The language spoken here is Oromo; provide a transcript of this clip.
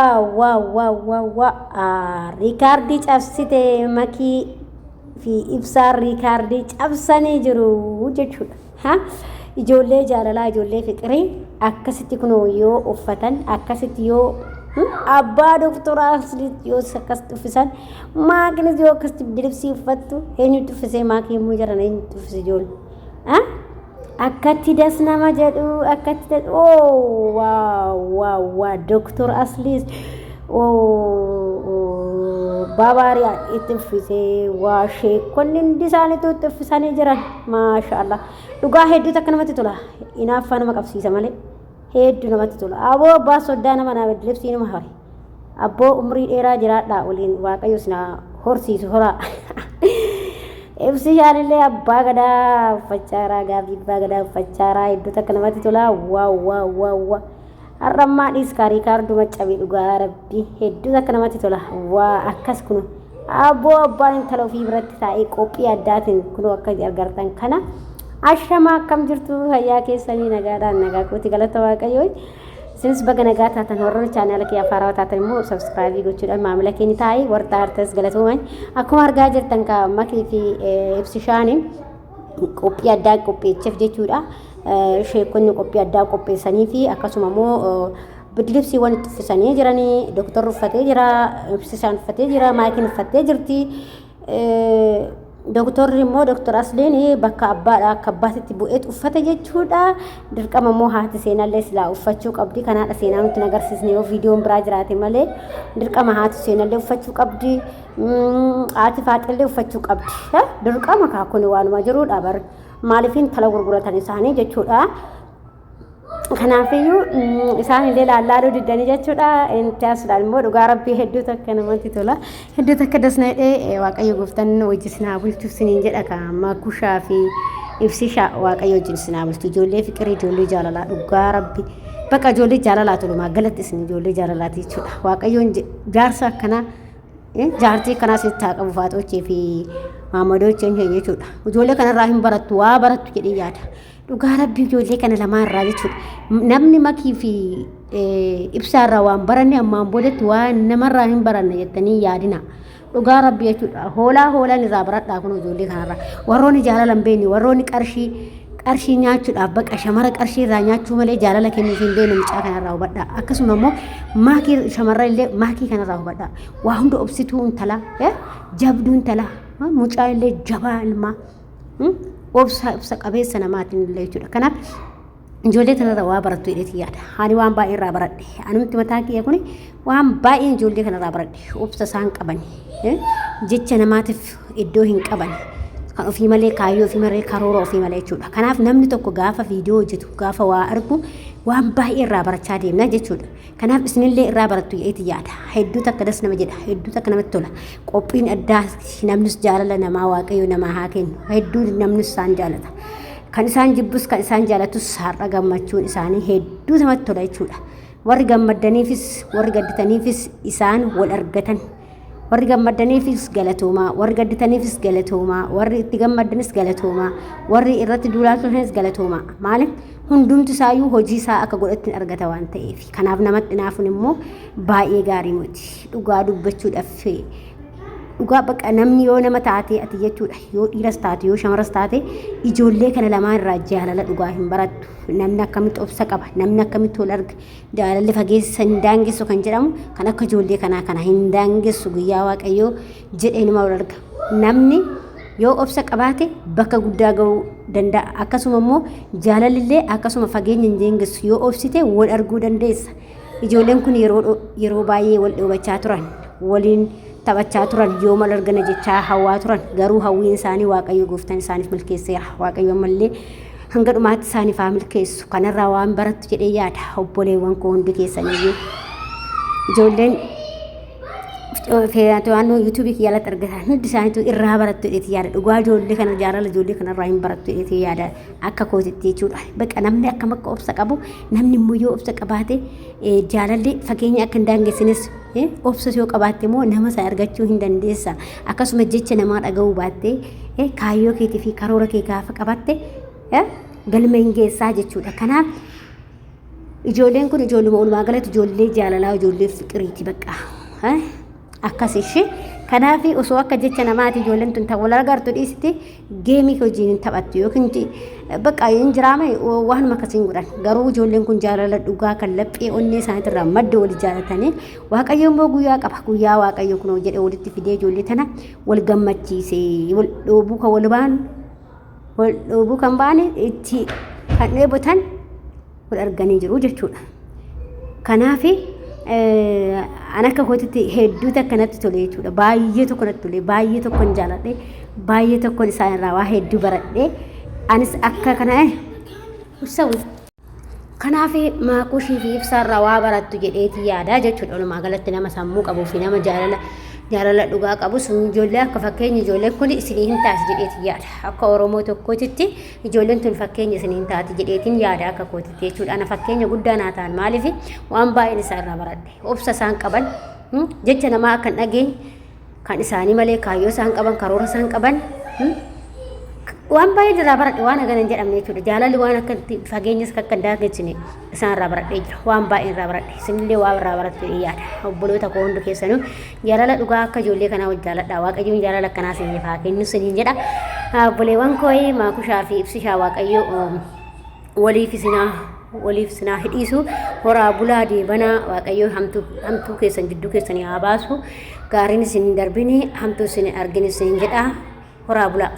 Waaw waaw waaw waaw waaw riikaardii cabsite Makii fi Ibsaan riikaardii cabsanii jiru jechuudha. Ha? Ijoollee jaalalaa ijoollee fiqirii akkasitti kunoo yoo uffatan akkasitti yoo abbaa doktoraa yoo akkasitti uffisan maakinis yoo akkasitti dilibsii uffattu eenyutti uffisee maakii immoo jiran eenyutti uffise ijoollee. Akkatti das nama jedhu akkatti das oh waaw waaw waa doktor Asliis oh Baabaariyaan itti uffisee waa sheekonni hundi isaaniitu itti uffisanii jiran maasha Allah dhugaa hedduutu akka namatti tola inaaffaa nama qabsiisa malee hedduu namatti tola aboo abbaa soddaa nama naa libsii nama hore Abboo umrii dheeraa jiraadhaa waliin waaqayyo isin haa horsiisu horaa. Ibsishaan illee abbaa gadaa uffachaa jiraa gaaffii abbaa gadaa uffachaa jiraa hedduu takka namatti tolaa waaw waaw waaw waaw. Har'a ammaa dhiis kaarii kaarduma cabe dhugaa rabbi hedduu takka namatti tola waa akkas kunu abboo abbaan intala ofii biratti taa'ee qophii addaatiin kunoo akka argartan kana ashamaa akkam jirtu fayyaa keessanii nagaadhaan nagaa kooti galata waaqayyoo. Isinis baga nagaa taatan warroonni chaanaala kiyya haarawaa taatan immoo sabskraayibii gochuudhaan maamila keenya taa'ee warra artas galatooman akkuma argaa jirtan ka makii fi ibsishaani qophii addaa qopheecheef jechuudha. Sheekonni qophii addaa qopheessanii fi akkasuma immoo bidilibsiiwwan itti uffisanii jiranii doktorri uffatee jira ibsishaan uffatee jira maakiin uffattee jirti. Doktorri immoo Doktor Asliin bakka abbaadha akka abbaatitti bu'eet uffate jechuudha. Dirqama immoo haati seenallee silaa uffachuu qabdi. Kan haadha seenaa nutti hin agarsiisne yoo viidiyoon biraa jiraate malee dirqama haati seenallee uffachuu qabdi. Haati faaxillee uffachuu qabdi. Dirqama kaa kun waanuma jiruudha bar. Maaliif intala gurguratan isaanii jechuudha. Kanaafiyyuu isaan illee laallaaluu diddanii jechuudha. Inti asudhaan immoo dhugaa rabbii hedduu takka namatti tola. Hedduu takka dasna jedhee waaqayyo gooftaan wajji sinaa bulchu siniin jedha ka makushaa fi ibsishaa waaqayyo wajjin sinaa bulchu. Ijoollee fiqirii ijoollee jaalalaa dhugaa rabbii. Bakka ijoollee jaalalaa tolumaa galatti isin ijoollee jaalalaati jechuudha. Waaqayyoon jaarsa akkanaa Jaartii akkanaa sitti haa qabu faaxoochee fi maamadocheen keenya jechuudha. Ijoollee kanarraa hin barattu waa barattu jedhee yaada. Dhugaa rabbii ijoollee kana lamaan irraa jechuudha. Namni makii fi ibsaa irraa waan baranne ammaan boodatti waan namarraa hin baranne jettanii yaadina. Dhugaa rabbii jechuudha. Hoolaa hoolaan irraa baradhaa kun ijoollee kanarraa. Warroonni jaalala hin beekne warroonni qarshii qarshii nyaachuudhaaf baqa shamara qarshii irraa nyaachuu malee jaalala kennuuf hin beekne mucaa kanarraa hubadhaa. Akkasuma immoo maakii shamarran illee maakii kanarraa hubadhaa. Waa hunda obsituu intalaa jabduu intalaa mucaa illee jabaa ilmaa obsa obsa qabeessa namaatiin illee jechuudha. Kanaaf ijoollee kanarraa waa barattu jedheeti yaada. Ani waan baay'ee irraa baradhe. Anumti mataa kiyya kuni waan baay'een ijoollee kanarraa baradhe. Obsa isaan qaban jecha namaatiif iddoo hin qaban. Kan ofii malee kaayyoo ofii malee karoora ofii malee jechuudha. Kanaaf namni tokko gaafa viidiyoo hojjetu gaafa waa argu waan baay'ee irraa barachaa deemna jechuudha. Kanaaf isinillee irraa barattu jedheeti yaada. Hedduu takka das nama jedha. Hedduu takka namatti tola. Qophiin addaa namnis jaalala namaa waaqayyo namaa haa kennu. Hedduu namnis isaan jaalata. Kan isaan jibbus kan isaan jaalatus har'a gammachuun isaanii hedduu namatti tola jechuudha. Warri gammaddaniifis warri gadditaniifis isaan wal argatan. Warri gammaddaniifis galatoomaa, warri gadditaniifis galatoomaa, warri itti gammaddanis galatoomaa, warri irratti duulaa turanis galatoomaa. Maaliif hundumti isaayyuu hojii isaa akka godhatti argata waan ta'eef. Kanaaf namatti naafuun immoo baay'ee gaarii miti. Dhugaa dubbachuudhaaf dhugaa baqa namni yoo nama taate ati jechuudha yoo dhiiras taate yoo shamaras taate ijoollee kana lamaan irraa jaalala dhugaa hin barattu. Namni akkamitti obsa qaba, namni akkamitti wal arga, Jaalalli fageessa hin daangessu kan jedhamu kan akka ijoollee kanaa kana hin daangessu guyyaa waaqayyoo jedhee nima wal arga. Namni yoo obsa qabaate bakka guddaa ga'uu danda'a. Akkasuma immoo jaalalli akkasuma fageenya hin daangessu yoo obsite wal arguu dandeessa. Ijoolleen kun yeroo yeroo baay'ee wal dhoobachaa turan waliin taphachaa turan yoo mal argana jechaa hawwaa turan garuu hawwiin isaanii waaqayyo gooftaan isaaniif milkeesseera. Waaqayyo ammallee hanga dhumaatti isaaniif haa milkeessu. Kanarraa waan barattu jedhee yaada obboleewwan koo hundi keessaniyyuu. Ijoolleen to'annoo yuutuubii kiyya alatti argatan hundi isaaniitu irraa barattu jedheeti yaada. Dhugaa ijoollee kana jaalala ijoollee kanarraa hin barattu jedheeti yaada akka kootitti jechuudha. Baqa namni akkam akka obsa qabu namni immoo yoo obsa qabaate jaalalli fageenya akka hin daangessines obsa yoo qabaatte immoo nama sana argachuu hin dandeessa. Akkasuma jecha namaa dhaga'uu baattee kaayyoo keetii fi karoora kee gaafa qabatte galma hin geessaa jechuudha. Kanaaf Ijoolleen kun ijoolluma walumaa galatti ijoollee jaalalaa ijoollee fiqiriiti bakka. Akkas ishee. Kanaaf osoo akka jecha namaati ijoolleen tun wal agartu dhiisiti geemii hojiin hin taphattu yookiin bakka hin jiraame waanuma akkasiin godhan. Garuu ijoolleen kun jaalala dhugaa kan laphee onnee isaaniitirraa madda wal jaalatanii Waaqayyo immoo guyyaa qaba. Guyyaa Waaqayyo kunoo jedhe walitti fidee ijoollee tana wal gammachiise wal dhoobuu kan wal baan wal dhoobuu kan baane itti kan dheebotan wal arganii jiru jechuudha. Kanaaf an akka kootitti hedduu takka natti tole jechuudha. Baay'ee tokko natti tole, baay'ee tokkon jaaladhe, baay'ee tokkon isaan irraa waa hedduu baradhe. Anis akka kana ussawwi. Kanaaf maakushii fi ibsaarraa waa barattu jedheeti yaadaa jechuudha. Walumaa galatti nama sammuu qabuu fi nama jaalala jaalala dhugaa qabu sun ijoollee akka fakkeenya ijoolleen kun isinii hin taati jedheeti yaada. Akka Oromoo tokkootitti ijoolleen tun fakkeenya isinii hin taati jedheetiin yaada akka kootitti jechuudha. Ana fakkeenya guddaa naa ta'an maaliif waan baay'een isaan irraa baradhe. Obsa isaan qaban jecha namaa akka hin dhageenye kan isaanii malee kaayyoo isaan qaban karoora isaan qaban waan baay'ee irraa baradhe waan hagana hin jedhamne jechuudha. Jaalalli waan akka fageenyas akka hin daangessine isaan irraa baradhee jira. Waan baay'ee irraa baradhe. Isinillee waa irraa barattu jedhee yaada. Obboloota koo hundi keessanuu jaalala dhugaa akka ijoollee kanaa wal jaaladha. Waaqayyoon jaalala akkanaa isiniif haa kennu isiniin jedha. Obboleewwan koo maakushaa fi ibsishaa Waaqayyo waliif isinaa waliif isinaa hidhiisu horaa bulaa deebanaa Waaqayyo hamtuu hamtuu keessan jidduu keessanii haa baasu. Gaariin isin hin darbini hamtuu isin hin argin isiniin jedha. Horaa bulaa.